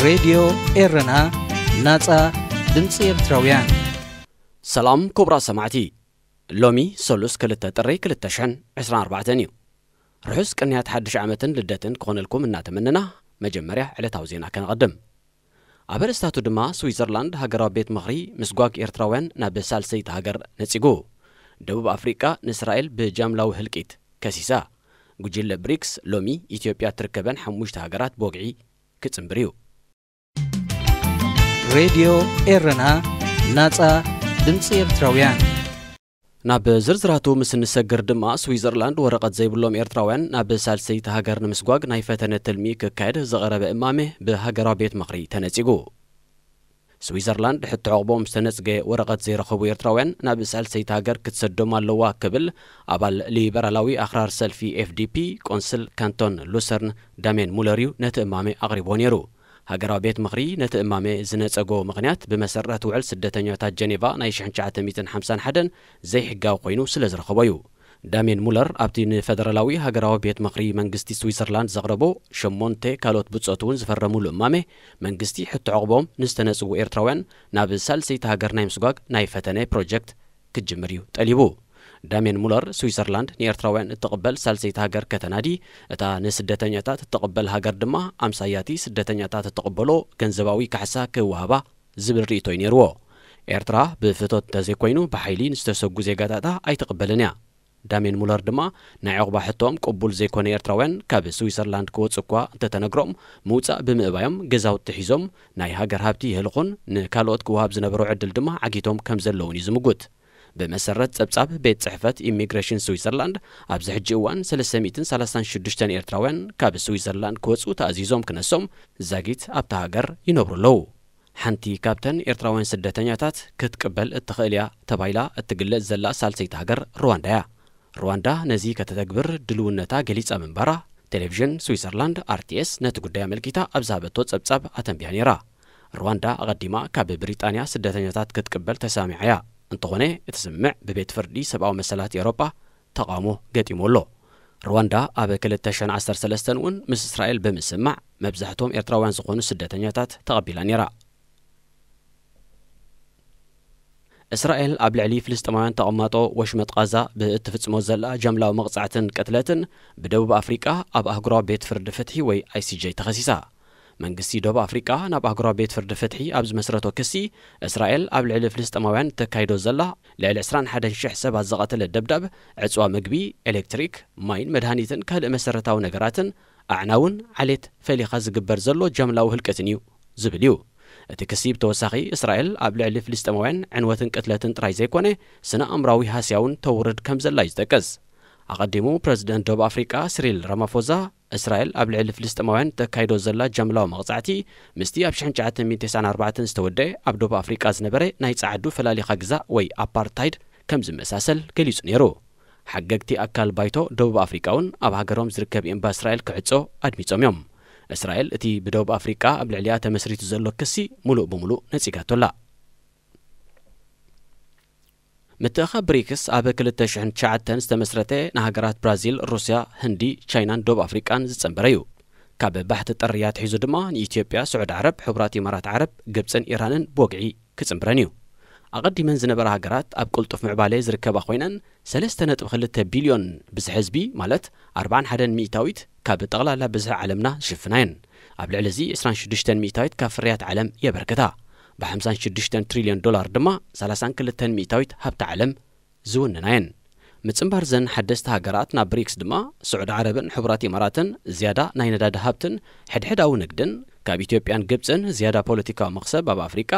ሬድዮ ኤረና፣ ናጻ ድምጺ ኤርትራውያን። ሰላም ክቡራት ሰማዕቲ፣ ሎሚ ሰሉስ ክልተ ጥሪ ክልተ ሽሕን ዕስራን ኣርባዕተን እዩ። ርሑስ ቅንያት ሓድሽ ዓመትን ልደትን ክኾነልኩም እናተመነና፣ መጀመርያ ዕለታዊ ዜና ከነቐድም። ኣብ ኣርእስታቱ ድማ፣ ስዊዘርላንድ ሃገራዊ ቤት ምኽሪ ምስጓግ ኤርትራውያን ናብ ሳልሰይቲ ሃገር ነጺጉ። ደቡብ ኣፍሪቃ ንእስራኤል ብጃምላዊ ህልቂት ከሲሳ። ጉጅለ ብሪክስ ሎሚ ኢትዮጵያ ትርከበን ሓሙሽተ ሃገራት ብወግዒ ክጽንብር እዩ። ሬድዮ ኤረና፣ ናጻ ድምጺ ኤርትራውያን። ናብ ዝርዝራቱ ምስ እንሰግር ድማ፣ ስዊዘርላንድ ወረቐት ዘይብሎም ኤርትራውያን ናብ ሳልሰይቲ ሃገር ንምስጓግ ናይ ፈተነ ትልሚ ክካየድ ዝቐረበ እማመ ብሃገራዊ ቤት ምኽሪ ተነጺጉ። ስዊዘርላንድ ሕቶ ዕቑቦም ዝተነጽገ ወረቐት ዘይረኸቡ ኤርትራውያን ናብ ሳልሰይቲ ሃገር ክትሰዶም ኣለዋ ክብል ኣባል ሊበራላዊ ኣኽራር ሰልፊ ኤፍዲፒ ቆንስል ካንቶን ሉሰርን ዳሜን ሙለር እዩ ነቲ እማመ ኣቕሪቦ ነይሩ። ሃገራዊ ቤት ምኽሪ ነቲ እማመ ዝነጸጎ ምኽንያት ብመሰረት ውዕል ስደተኛታት ጀኔቫ ናይ ሽሕን ትሽዓተ ሚእትን ሓምሳን ሓደን ዘይሕጋዊ ኮይኑ ስለ ዝረኸቦ እዩ። ዳሜን ሙለር ኣብቲ ንፈደራላዊ ሃገራዊ ቤት ምኽሪ መንግስቲ ስዊዘርላንድ ዘቕረቦ ሸሞንተ ካልኦት ብጾት እውን ዝፈረሙሉ እማመ መንግስቲ ሕቶ ዕቑቦም ንዝተነጽጉ ኤርትራውያን ናብ ሳልሰይቲ ሃገር ናይ ምስጓግ ናይ ፈተነ ፕሮጀክት ክጅምር እዩ ጠሊቡ። ዳሜን ሙለር ስዊዘርላንድ ንኤርትራውያን እትቕበል ሳልሰይቲ ሃገር ከተናዲ፣ እታ ንስደተኛታት እትቕበል ሃገር ድማ ኣምሳያቲ ስደተኛታት እትቕበሎ ገንዘባዊ ካሕሳ ክወሃባ ዝብል ርእይቶ እዩ ነይርዎ። ኤርትራ ብፍቶት እንተዘይኮይኑ ብሓይሊ ንዝተሰጉ ዜጋታታ ኣይትቕበልን እያ። ዳሜን ሙለር ድማ ናይ ዕቑባ ሕቶኦም ቅቡል ዘይኮነ ኤርትራውያን ካብ ስዊዘርላንድ ክወጹ እኳ እንተተነግሮም ምውጻእ ብምእባዮም ገዛውቲ ሒዞም ናይ ሃገር ሃብቲ ይህልኹን ንካልኦት ክወሃብ ዝነበሮ ዕድል ድማ ዓጊቶም ከም ዘለውን እዩ ዝምጉት። ብመሰረት ጸብጻብ ቤት ጽሕፈት ኢሚግሬሽን ስዊዘርላንድ ኣብዚ ሕጂ እዋን ሰለስተ ሚእትን ሰላሳን ሽዱሽተን ኤርትራውያን ካብ ስዊዘርላንድ ክወጹ ተኣዚዞም ክነሶም ዛጊት ኣብታ ሃገር ይነብሩ ኣለዉ። ሓንቲ ካብተን ኤርትራውያን ስደተኛታት ክትቅበል እትኽእል እያ ተባሂላ እትግለጽ ዘላ ሳልሰይቲ ሃገር ሩዋንዳ እያ። ሩዋንዳ ነዚ ከተተግብር ድልውነታ ገሊጻ ምንባራ ቴሌቪዥን ስዊዘርላንድ ኣርቲኤስ ነቲ ጉዳይ ኣመልኪታ ኣብ ዝሃበቶ ጸብጻብ ኣተንቢያ ነይራ። ሩዋንዳ ኣቐዲማ ካብ ብሪጣንያ ስደተኛታት ክትቅበል ተሳሚዓ እያ። እንተኾነ እቲ ስምምዕ ብቤት ፍርዲ ሰብኣዊ መሰላት ኤውሮጳ ተቓውሞ ገጢሙ ኣሎ። ሩዋንዳ ኣብ ክልተ ሽሕን ዓሰርተ ሰለስተን እውን ምስ እስራኤል ብምስማዕ መብዛሕትኦም ኤርትራውያን ዝኾኑ ስደተኛታት ተቐቢላ ነይራ። እስራኤል ኣብ ልዕሊ ፍልስጤማውያን ተቐማጦ ወሽመጥ ቃዛ ብእትፍጽሞ ዘላ ጀምላዊ መቕጻዕትን ቅትለትን ብደቡብ ኣፍሪቃ ኣብ ኣህጉራዊ ቤት ፍርዲ ፍትሒ ወይ ኣይሲጄ ተኸሲሳ። መንግስቲ ደቡብ ኣፍሪቃ ናብ ኣህጉራዊ ቤት ፍርዲ ፍትሒ ኣብ ዝመስረቶ ክሲ፣ እስራኤል ኣብ ልዕሊ ፍልስጤማውያን ተካይዶ ዘላ ልዕሊ ዕስራን ሓደን ሽሕ ሰባት ዝቐተለ ደብዳብ ዕጽዋ ምግቢ፣ ኤሌክትሪክ፣ ማይን መድሃኒትን ካልእ መሰረታዊ ነገራትን ኣዕናውን ዓሌት ፈሊኻ ዝግበር ዘሎ ጃምላዊ ህልቂትን እዩ ዝብል እዩ። እቲ ክሲ ብተወሳኺ እስራኤል ኣብ ልዕሊ ፍልስጤማውያን ዕንወትን ቅትለትን ጥራይ ዘይኮነ ስነ ኣእምራዊ ሃስያውን ተውርድ ከም ዘላ እዩ ዝጠቅስ። ኣቐዲሙ ፕረዚደንት ደቡብ ኣፍሪቃ ሲሪል ራማፎዛ እስራኤል ኣብ ልዕሊ ፍልስጤማውያን ተካይዶ ዘላ ጃምላዊ መቕጻዕቲ ምስቲ ኣብ ሽሕን ትሽዓተ ሚእትን ተስዓን ኣርባዕተን ዝተወደአ ኣብ ደቡብ ኣፍሪቃ ዝነበረ ናይ ጸዓዱ ፈላሊኻ ግዛእ ወይ ኣፓርታይድ ከም ዝመሳሰል ገሊጹ ነይሩ። ሓገግቲ ኣካል ባይቶ ደቡብ ኣፍሪቃ እውን ኣብ ሃገሮም ዝርከብ ኤምባሲ እስራኤል ክዕጾ ኣድሚጾም እዮም። እስራኤል እቲ ብደቡብ ኣፍሪቃ ኣብ ልዕሊኣ ተመስሪቱ ዘሎ ክሲ ሙሉእ ብሙሉእ ነጺጋቶ ኣላ። ምትእኻብ ብሪክስ ኣብ ክልተ ሽሕን ትሽዓተን ዝተመስረተ ንሃገራት ብራዚል፣ ሩስያ፣ ህንዲ፣ ቻይናን ደቡብ ኣፍሪቃን ዝጸንበረ እዩ። ካብ ባሕቲ ጥሪ ኣትሒዙ ድማ ንኢትዮጵያ፣ ስዑድ ዓረብ፣ ሕቡራት ኢማራት ዓረብ፣ ግብጽን ኢራንን ብወግዒ ክጽንብረን እዩ። ኣቐዲመን ዝነበራ ሃገራት ኣብ ቅልጡፍ ምዕባለ ዝርከባ ኮይነን፣ ሰለስተ ነጥቢ ክልተ ቢልዮን ብዝሒ ህዝቢ፣ ማለት ኣርባዓን ሓደን ሚእታዊት ካብ ጠቕላላ ብዝሒ ዓለምና ዝሽፍና እየን። ኣብ ልዕሊ እዚ ዕስራን ሽዱሽተን ሚእታዊት ካብ ፍርያት ዓለም የበርክታ። ብ ሓምሳን ሽዱሽተን ትሪልዮን ዶላር ድማ ሰላሳን ክልተን ሚእታዊት ሃብቲ ዓለም ዝውንና እየን። ምጽንባር ዘን ሓደስቲ ሃገራት ናብ ብሪክስ ድማ፣ ስዑድ ዓረብን ሕቡራት ኢማራትን ዝያዳ ናይ ነዳዲ ሃብትን ሕድሕዳዊ ንግድን፣ ካብ ኢትዮጵያን ግብጽን ዝያዳ ፖለቲካዊ መኽሰብ ኣብ ኣፍሪቃ፣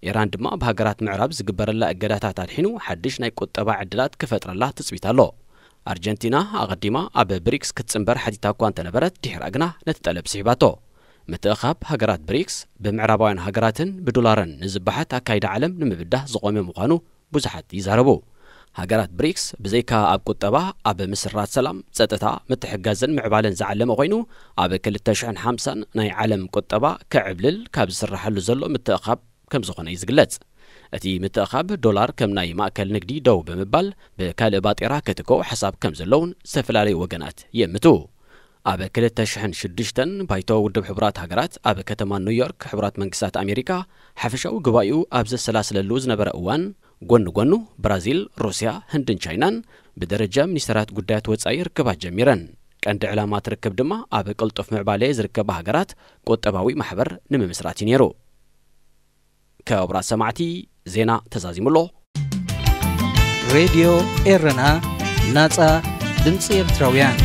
ኢራን ድማ ብሃገራት ምዕራብ ዝግበረላ እገዳታት ኣድሒኑ ሓድሽ ናይ ቁጠባ ዕድላት ክፈጥረላ ትጽቢት ኣሎ። ኣርጀንቲና ኣቐዲማ ኣብ ብሪክስ ክትጽንበር ሓቲታ እኳ እንተነበረት፣ ድሒራ ግና ነቲ ጠለብ ስሒባቶ። ምትእኻብ ሃገራት ብሪክስ ብምዕራባውያን ሃገራትን ብዶላርን ንዝበሓት ኣካይዳ ዓለም ንምብዳህ ዝቖመ ምዃኑ ብዙሓት ይዛረቡ። ሃገራት ብሪክስ ብዘይካ ኣብ ቁጠባ፣ ኣብ ምስራት ሰላም፣ ጸጥታ፣ ምትሕጋዝን ምዕባለን ዝዓለመ ኮይኑ፣ ኣብ ክልተ ሽሕን ሓምሳን ናይ ዓለም ቁጠባ ክዕብልል ካብ ዝስራሓሉ ዘሎ ምትእኻብ ከም ዝኾነ እዩ ዝግለጽ። እቲ ምትእኻብ ዶላር ከም ናይ ማእከል ንግዲ ደው ብምባል ብካልእ ባጤራ ክትከው ሓሳብ ከም ዘለውን ዝተፈላለዩ ወገናት ይእምቱ። ኣብ ክልተ ሽሕን ሽዱሽተን ባይቶ ውድብ ሕቡራት ሃገራት ኣብ ከተማ ኒውዮርክ ሕቡራት መንግስታት ኣሜሪካ ሓፈሻዊ ጉባኤኡ ኣብ ዘሰላስለሉ ዝነበረ እዋን፣ ጎኒ ጎኑ ብራዚል፣ ሩስያ፣ ህንድን ቻይናን ብደረጃ ሚኒስተራት ጉዳያት ወጻኢ ርክባት ጀሚረን። ቀንዲ ዕላማ እቲ ርክብ ድማ ኣብ ቅልጡፍ ምዕባለ ዝርከባ ሃገራት ቁጠባዊ ማሕበር ንምምስራት እዩ ነይሩ። ክቡራት ሰማዕቲ፣ ዜና ተዛዚሙ ኣሎ። ሬድዮ ኤረና፣ ናጻ ድምጺ ኤርትራውያን።